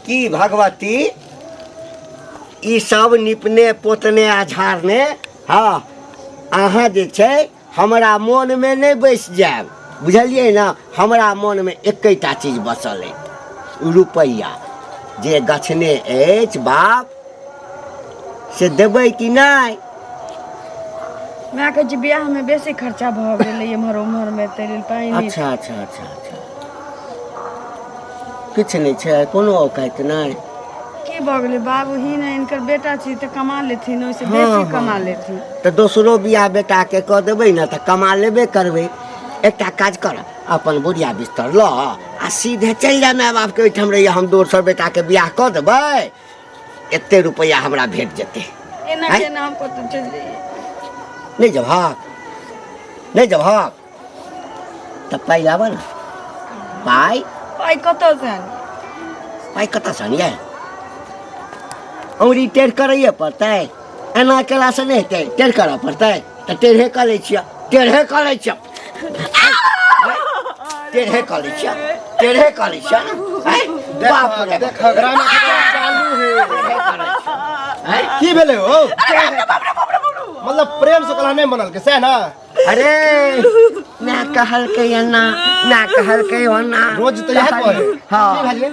की भगवती ई सब निपने पोतने आ झाड़ने हँ अहाँ जे छै हमरा मोनमे नहि बैस जायब बुझलियै ने हमरा मोनमे एकेटा चीज बसल अछि रुपैआ जे गछने अछि बाप से देबै कि नहि माय कहै छै बियाहमे बेसी खर्चा भऽ गेलै एम्हर ओम्हरमे ताहि लेल पाइ नहि अच्छा अच्छा अच्छा अच्छा किछु नहि छै कोनो औकात नहि की भऽ गेलै बाबू ही ने हिनकर बेटा छी तऽ कमा लेथिन ओहिसँ बेसी कमा लेथिन तऽ दोसरो बियाह बेटाके कऽ देबै ने तऽ कमा लेबे करबै एकटा काज कर अपन बुढ़िया बिस्तर लऽ आ सीधे चलि जा माय बापके ओहिठाम रहिए हम दोसर बेटाके बियाह कऽ देबै एते रुपैआ हमरा भेट जेतै एना आँय? केना हम कतहु चलि जइयै नहि जबहक नहि जबहक तऽ पाइ लाबऽ ने पाइ पाइ कतऽसँ आनी पाइ कतऽसँ आनियै औरी टेढ़ करैए पड़तै एना केलासँ नहि हेतै टेढ़ करऽ पड़तै तऽ टेढ़े कऽ लै छियै टेढ़े कऽ लै छियै टेढ़े कऽ लै छियै टेढ़े कऽ लै छियै ने आँय? बाप रे देख ग्राम चालू है टेढ़े कऽ लै छियै। आँय? की भेलै हो मतलब प्रेम से कला नहि बनल के सएह ने अरे ना कहलकै एना ना कहलकै ओना रोज तऽ इएह कहै हाँ की भेल ये?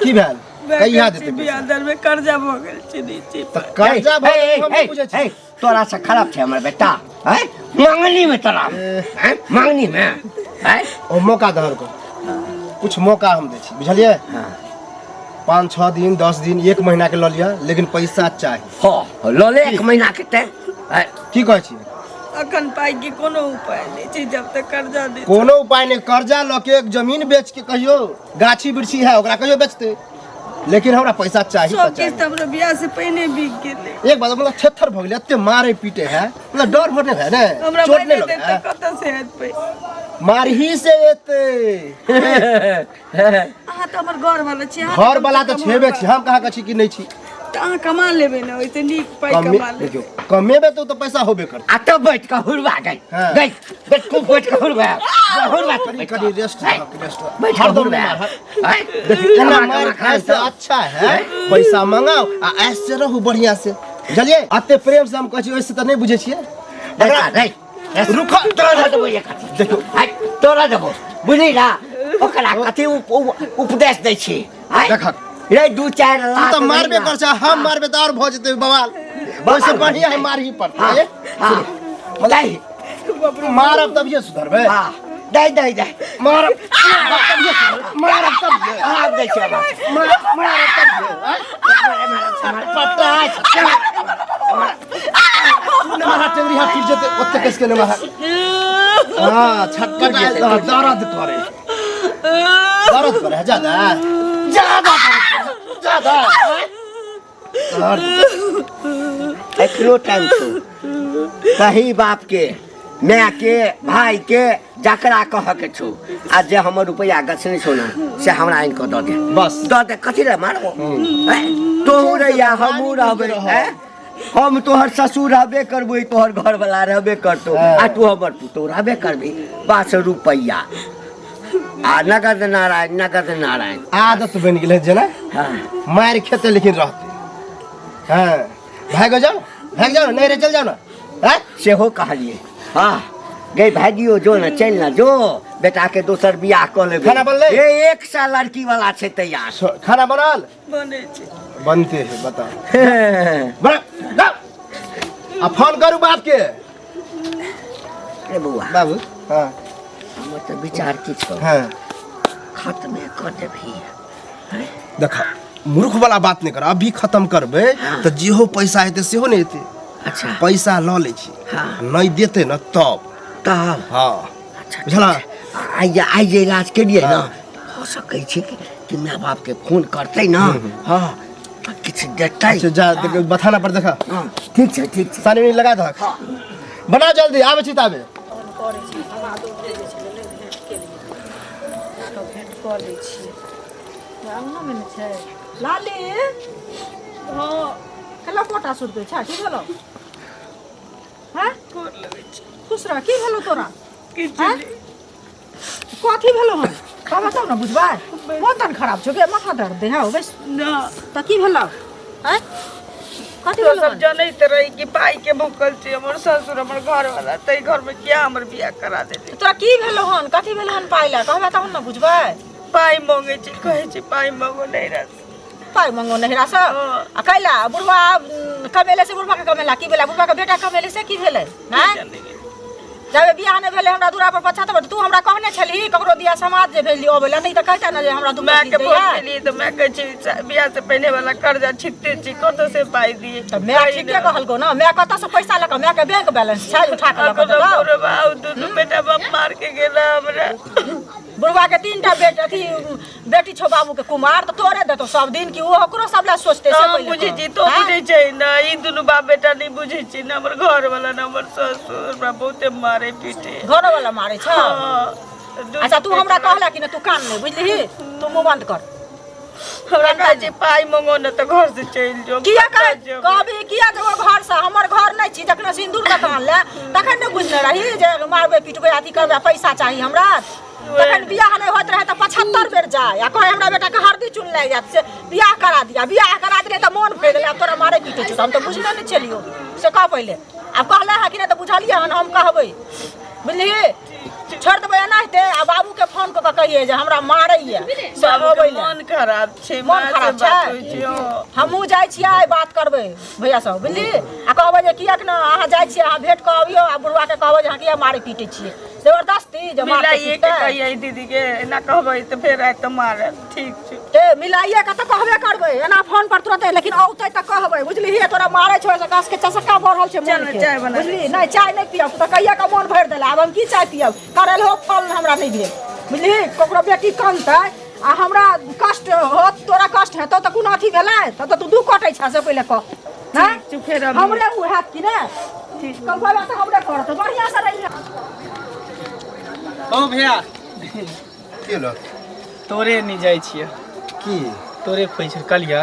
की भेल कहिया देतै पैसा? बियाह दर में कर्जा भऽ गेल छै दै छै तऽ कर्जा भऽ गेल हम नहि बुझै छी तोरा से खराब छै हमर बेटा हैं मंगनी में तोरा हैं मंगनी में हैं ओ मौका दहर को कुछ मौका हम दै छी बुझलियै 5 6 दिन 10 दिन एक महीना के लऽ लिअ लेकिन पैसा चाही हो लऽ ले एक महीना के ते हैं? की कहै छियै अखन पाइ के कोनो उपाय नहि छै जब तक कर्जा नहि कोनो उपाय नहि कर्जा लऽ के जमीन बेच के कहियो गाछी वृक्षी है ओकरा कहियो बेचते लेकिन हमरा पैसा चाही सब तऽ चाही किछु तऽ हमरा बियाह से पहिने बिक गेलै एक बात मतलब थेथर भऽ गेलै एते मारे पीटे है मतलब डर भर नहि है ने हमरा चोट नहि पहिने लगे देत है तऽ कतऽ से हैत पैसा मारही से एते अहाँ तऽ हमर घर वाला छी अहाँ घर वाला तऽ छेबे छी हम कहाँ के छी कि नहि छी तऽ अहाँ कमा लेबै ने ओहिसँ नीक पाइ कमे कमा लेबै देखियौ कमेबै तऽ ओ तऽ पैसा होबे करतै आ तो बैठ कऽ हुरबा गई हाँ। गई बैठ खूब बैठ कऽ हुरबा हुरबा तू कनी बैठ कनी कऽ। रेस्ट हैं? रेस्ट बैठ कऽ हरदम हुरबा नहि मारब। हैं? देखियौ एना कमा मार कमा खाय से खाय अच्छा है पैसा मंगाओ आ ऐसे रहू बढ़िया से बुझलियै एते प्रेम से हम कहै छी ओहिसे तऽ नहि बुझै छियै देखा रे रुक तोरा देबो एक हाथी देखियौ हैं? तोरा देबो बुझली ना ओकरा कथी उपदेश दै छी हैं? देखक। रे दू चारि तू लाख तऽ मारबे नहीं कर छ हम मारबे तऽ और भऽ जेतै बवाल ओहिसे बढ़िया है मारही पड़तै हाँ हाँ दही मारब तभिए सुधरबै हाँ दही दही दही मारब मारब तभिए सुधरबै मारब तभिए आब दै छियै आब। मारब तभिए आँय? पट्टा तू ने मारा टेंगरी हाथ टूट जेतै ओते कस के ने मारा हाँ छटपट आयल दर्द दर्द करे दर्द करे है ज्यादा ज्यादा ज्यादा दर्द एखनो टाइम छौ कही बाप के माय के भाई के जकरा कह के छौ आ जे हमर रुपैआ गछने छौ ने से हमरा आनि कऽ दऽ दे बस। दऽ दे कथी लए मारबो हैं? तोहू रहिया हमहूँ रहबै हैं? हम तोहर ससुर रहबे करबै तोहर घरवला रहबे करतौ आ तू हमर पुतोह रहबे करबी बस रुपैआ आ नगद नारायण नगद नारायण आदत बनि गेलै जेना हाँ मारि खेतै लेकिन रहतै हाँ भागि जाओ भागि जाओ नहीं रे चल जाओ ना हैं सेहो कहलिए हाँ गई भागियो जो ने चल ना जो बेटा के दोसर बियाह कऽ लेबै खाना बनलै? ए एक सा लड़की वाला छै तैयार खाना बनल बनै छै बनते है बताओ बना जाओ। आ फोन करू बाप के रे बौआ बाबू हाँ हमर तऽ विचार की छौ हाँ खत्मे कऽ देबही देखा मूर्ख वाला बात नहीं कर अभी खत्म करबै तऽ जेहो पैसा हेतै सेहो नहि हेतै अच्छा पैसा लऽ लै छी हाँ। नहि देतै ने तब तब हाँ अच्छा बुझला आइ आइ जे इलाज केलियै ने हाँ। हो सकै छै कि कि माय बापके फोन करतै ने हँ तऽ किछु देतै अच्छा जा देख, बथाना पर देखा हँ ठीक छै ठीक छै सानी उनी लगा दहक बना जल्दी आबै छी ताबे करै छी हम आदो भेजै छलै नहि भेँट केलियै तऽ भेँट कऽ लै छियै अङ्गनामे ने छै लाली हँ केला कोटा सुतबै छै की भेलौ हैं गोर लगै छी खुश रह की भेलौ तोरा किछु हैं? नहि कथी भेलौ हन कहबे तब ने बुझबै। मोन तन खराब छौ गे, माथा दर्द दे हौ बस। ना। तऽ की भेलौ? आँय, कथी तो भेलौ? सब जनैत रही कि पाई के भूखल छी हमर ससुर हमर घरवाला, ताहि घर में किया हमर बियाह करा देली? तोरा की भेलौ हन, कथी भेलौ हन पाइ लए? कहबे तहन ने बुझबै। पाई मांगे छी, कहै छी पाई मांगो नैहरा से। पाइ मंगो नैहरा से? हँ। आ कैला बुढ़वा कमेले से बुढ़वा के कमेला की भेलै? बुढ़वा के बेटा कमेले से की भेलै? आँय, जब बियाह नहि भेलै हमरा दूरा पर पछा तू हमरा कहने छलही ककरो दिया समाज जे भेजली अबै लए, तऽ ई तऽ कहिता ने जे हमरा दू माय के पच्चीस फोन दैया। केलियै तऽ माय कहै छै बियाह से पहिले वाला कर्जा छिपते छी, कतऽ से पाई दिए? तऽ माय ठीके कहलको ने, माय कतऽ से पैसा लऽ कऽ? माय के बैंक बैलेंस छै उठा कऽ लऽ कऽ अखनो देतौ? बुढ़वा दुनू बेटा बाप मार के गेला हमरा। बुढ़वा के 3 टा बेट अथी बेटी छौ, बाबू के कुमार तऽ तोरे देतौ सब दिन कि ओ ओकरो सब लए सोचतै से? हम पहिले बुझै कह। छी, तो आँय? बुझै छै ने, ई दुनू बाप बेटा नहि बुझै छी ने, हमर घर वाला ने हमर ससुर हमरा बहुते मारे पीटे। घरो वाला मारे छौ? हाँ, दुनू अच्छा, तू हमरा बेटा। कहला कि ने तू कान नहि बुझलिही, तू मुँह बंद कर। हमरा कहै छै पाइ मंगो ने तऽ घर से चलि जो। किया कतऽ कह जेबै? कहबी किया जेबो घर से? हमर घर नहि छी। जखन सिन्दूर दकान ले तखन ने बुझने रही जे मारबै पिटबै अथी करबै, पैसा चाही हमरा। तखन बियाह नहि होइत रहै तऽ 75 बेर जाय आ कहै हमरा बेटाके हरदी चून लागि जायत से बियाह करा दिया। बियाह करा दिले तऽ मोन भरि गेलै, आब तोरा मारै पीटै छौ। तऽ हम तऽ बुझने नहि छलियौ से कह पहिले। आब कहले है कि नहि तऽ बुझलियै हन, हम कहबै बुझलिही, छोड़ि देबै एनाहिते आ बाबूके फोन कऽ कऽ कहियै जे हमरा मारैया से बाबूके अबै लए। मन खराब छै। मोन माँ से खराब बात छै? होइ छै, हँ। हमहूँ जाइ छियै आइ, बात करबै भैया सब बुझली आ कहबै जे किएक ने अहाँ जाइ छियै, अहाँ भेंट कऽ अबियौ आ बुढ़वाके कहबै जे अहाँ किया मारै पीटै छियै जबरदस्ती जे मारतै मिलाइए के पीटतै। कहियै दीदी के, एना कहबै तऽ फेर आयत तऽ मारत। ठीक छै। ए मिलाइए के तऽ कहबे करबै एना फोन पर तुरते, लेकिन औतै तऽ कहबै बुझली। हे तोरा मारै छौ से कस के चसक्का बढ़ल छै मोन चल, के। चाय बना दै। बुझली? नहि, चाय नहि पियब। तू तऽ कहिया के मोन भरि देला, आब हम की चाय पियब? करल हो फल हमरा नहि भेल बुझली। ककरो बेटी कनतै आ हमरा कष्ट होत, तोरा कष्ट हेतौ तऽ कोनो अथी भेलै? तब तऽ तू दुख कटै छह से पहिले कह। हँ? ठीक छै, फेर अभी। हमरे उ हैत कि ने कहबै तऽ हमरे करत। बढ़िआँ से रहिहे। ओ भैया। की होलो? तोरे नहि जाइ छियै। की? तोरे खोइ छै कलिया,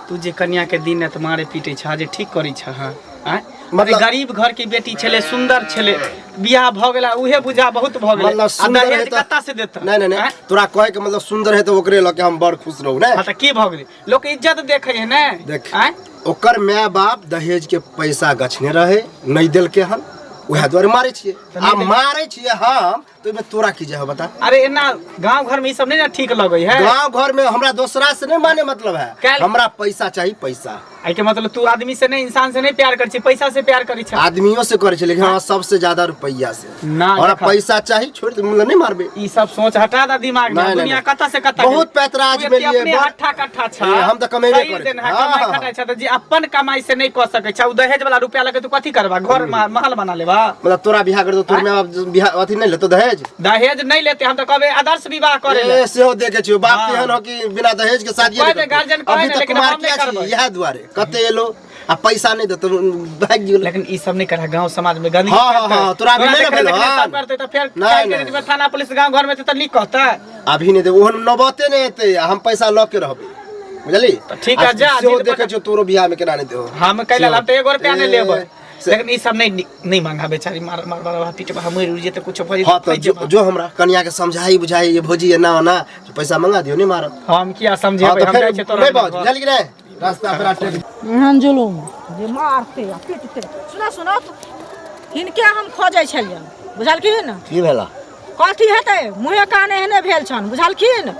तू जे कन्या के दिन राति मारे पीटे छह जे ठीक करै छह? हाँ आँय? मतलब- अरे गरीब घर के बेटी छलै, सुंदर छलै, बियाह भऽ गेला उहे बुझा बहुत भऽ गेलै। मतलब आ सुंदर दहेज है तऽ कत्ता से देता? नहीं नहीं नहीं। आँय? तोरा कहे के मतलब सुंदर है तो ओकरे लऽ के हम बड़ खुश रहू ने? हाँ तऽ की भऽ गेलै, लोक इज्जत देखै है ने। देख। आँय? ओकर माय बाप दहेज के पैसा गछने रहे, नहीं देलके हन, उएह दुआरे मारै छियै। आ मारै छियै हम तऽ ओहिमे तोरा की जाय हो, बता? अरे एना गांव घर में ई सब नहीं ना ठीक लगै है। गांव घर में हमरा दोसरा से नहीं माने मतलब है। हमरा पैसा चाहिए, पैसा। एहि के मतलब तू आदमी से नहीं, इंसान से नहीं प्यार करै छी, पैसा से प्यार करै छ? आदमियों से करे छै, लेकिन हमरा सबसे ज्यादा रुपैया से। ना, हमरा देखा। पैसा चाहिए, छोड़ दे, मतलब नहीं मारबे। ई सब सोच हटा दा दिमाग में। नहीं, नहीं, दुनिया नहीं। कतऽ से कतऽ बहुत गेलै। पैतराज तू में एते लिए अपने हट्ठा कट्ठा छ। ए, हम तऽ कमेबे सही करै देन छी। है, हाँ, कमाई हाँ, खटाइ छ तऽ जे अपन कमाई से नहीं कऽ सकै छ उ दहेज वाला रुपया लगे तू कथी करबा? घर महल बना लेबा? मतलब तोरा बियाह कर दो, तोर माय बाप बियाह अथी नहीं लेतो दहेज? दहेज नहीं लेते, हम तऽ कहबै आदर्श विवाह करे ए ले। सेहो देखे छियो बाप। हाँ। तेहन हो कि बिना दहेज के शादी कहै ने, गार्जियन कहै अभी ने, तक लेकिन कुमार हम नहीं किया छी? करबै। इएह दुआरे कते एलो आ पैसा नहीं देतो, भागि गेलो। लेकिन ई सब नहीं करा, गांव समाज में गंदगी हाँ, हाँ, फैलतै। हाँ, तोरा अभी नहीं देखले भेलौ देखले हन। सब करतै तऽ फेर नहीं, काल्हि के नहीं। डेट में थाना पुलिस गांव घर में तऽ नीक कहतै। अभी नहीं दे, ओहन नौबते नहीं एतै, हम पैसा लऽ के रहबै बुझली। तऽ ठीक है, आ जा, सेहो जिद देखै पकड़। छियो तोरो बियाह में केना नहीं देहो। हम कैला हम तऽ एगो रुपया नहीं ए, लेबै, लेकिन ई सब नहीं नहीं मांगा। बेचारी मार मार मार पीट बा मरि उड़ जेतै, कुछो भऽ जेतै। हाँ तऽ जो, जो हमरा कनिया के समझाई बुझाई ये भौजी एना ओना जे पैसा मंगा दियो, नहीं मारत। हम किया हाँ समझेबै? तऽ हम फेर जाइ छियै तोरा नहीं बाज घर। बुझली कि नहीं, रास्ता पर टेक। एहन जुलूम जे मारते आ पीटते। सुना सुना, हिनके हम खोजै छलियनि बुझलखिन। की भेला? कथी हेतै, मुँहे कान एहने भेल छनि बुझलखिन।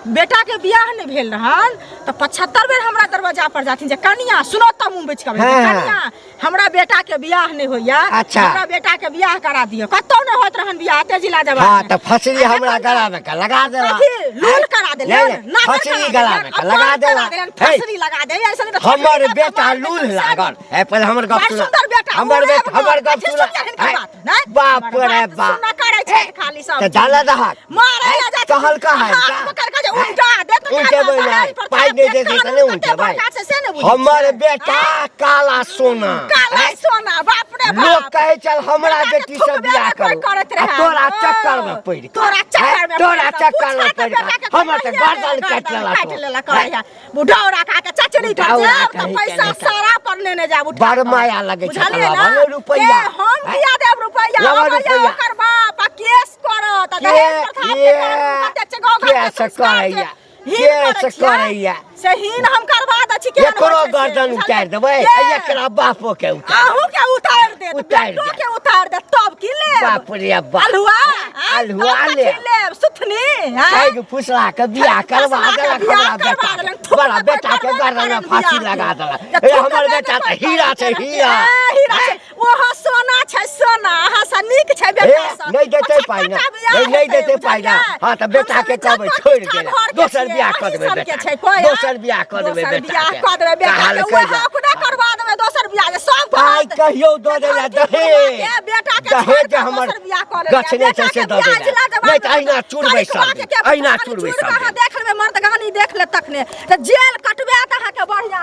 बेटाके बियाह नहि भेल रहन तऽ 75 बेर हमरा दरवाजा पर जाथिन जे कनिया सुनो तऽ मुँह बचि कऽ कनिया हमरा बेटाके बियाह नहि होइया। हमरा बेटाके बियाह करा दिअ। कतौ नहि होइत रहन बियाह एते जिला जवाब। हाँ तऽ फसरी हमरा गला में का लगा देला। कथी लूल करा नहीं, देलन? नहीं, नागर फसरी करा गला देलन, में का लगा अपन देला। करा देलन, हे, फसरी लगा दे ऐसे नहीं तऽ हमर फसरी बेटा लगा लूल देलन। लागल है, पहिले हमर गप बड़ सुन। सुंदर बेटा, हमर उहे बेटा, हमर गप कथी सुन। सुनिए हिनकर है, बात, नहि? बाप हमर रे बात बाप। सुनना करै छै खाली सब। तऽ जाला दहक। मारै ला जाइ छै। कहलका है, हाथ का? पकड़ के जे उल्टा दे तऽ उल्टेबै खाली नहि, दहेज पर पाइ नहि कते देतै तऽ नहि कानून उल्टेबै। कते बड़का छै से नहि बुझै हमर छियै। बेटा काला सोना। काला है? सोना, बाप रे बाप। लोक कहै छल हमरा बेटा के बेटी से थुकबे बियाह नहि कोइ करू करैत आ रहै। तोरा ओ, चक्कर में पड़ि कऽ। तोरा चक्कर में तोरा पड़ि कऽ। चक्कर में पूछा तऽ पड़ि कऽ बेटा के हमर तऽ कहिया गर्दन काटि गर्दन लेलक। काटि लेलक कहैया। बुढ़ौरा खा के चचरी पर बुढ़ौरा जायब तऽ कही के पैसा नहि। सारा पर लेने जायब उठा बड़ कऽ। माया लगै छै बुझलियै लाबऽ ने? ने रुपैआ। ए, हम हैं? किया देब रुपैआ? लाबऽ अबैया रुपैआ। ओकर बाप आ केस करत आ दहेज प्रथा के कानून कते छै गाँव घर के के से संस्कार के करैया? हीन के करै से छियै? करैया? से हीन हम करवा दै छी केहन एकरो होइ छै से, गर्दन बुझलियै? उतारि देबै के? आ एकरा बापो के उतारि अहूँ के उतारि देत उतारि बेटो देत। के उतारि देत तब की लेब बाप रे बाप अल्हुआ आँय? अल्हुआ तब कथी लेब। लेब सुथनी आँय? पैघ फुसला के बियाह करवा फुसला के देलक बियाह हमरा करवा बेटा देलक। के। थूक बड़ा के कोई बेटा के करबे गर्दन में करन फांसी बियाह लगा के। देलक तऽ ए थूक हमर के बेटा कोई तऽ हीरा छै करबे हीरा करन। ए, हीरा छै ओहो सोना छै सोना अहाँ से नीक छै ए, बेटा सब नहि देतै पाइ ना पचहत्तर टा बियाह नहि नहि हेतै, देतै पाइ ना बुझलियै? हँ तऽ बेटा के हमसब कहबै इज्जत छोड़ि प्रतिष्ठा देला घरके दोसर छियै, बियाह कऽ अहीं देबै सबके बेटा छै के कोइ, दोसर बियाह कऽ देबै दोसर बेटा बियाह के कऽ देबै बेटा के कहलकै वएह जे अपने करवा देबै दोसर बियाह जे सब पाइ कहत कहियो दऽ देला दहेज बेटा के दहेज छोड़ि कऽ हमर दोसर बियाह कऽ लेलियै। गछने छै बेटा से के दऽ बियाह देला जिला जवाब नहि तऽ अहिना चुरबै कनिकबा सब के दिन अहिना कनि चुरबै चूड़ि सब कऽ अहाँ दिन देख लेबै मर्दगानी देख लेत तखने तऽ जेल कटबे तऽ अहाँके बढ़िआँ।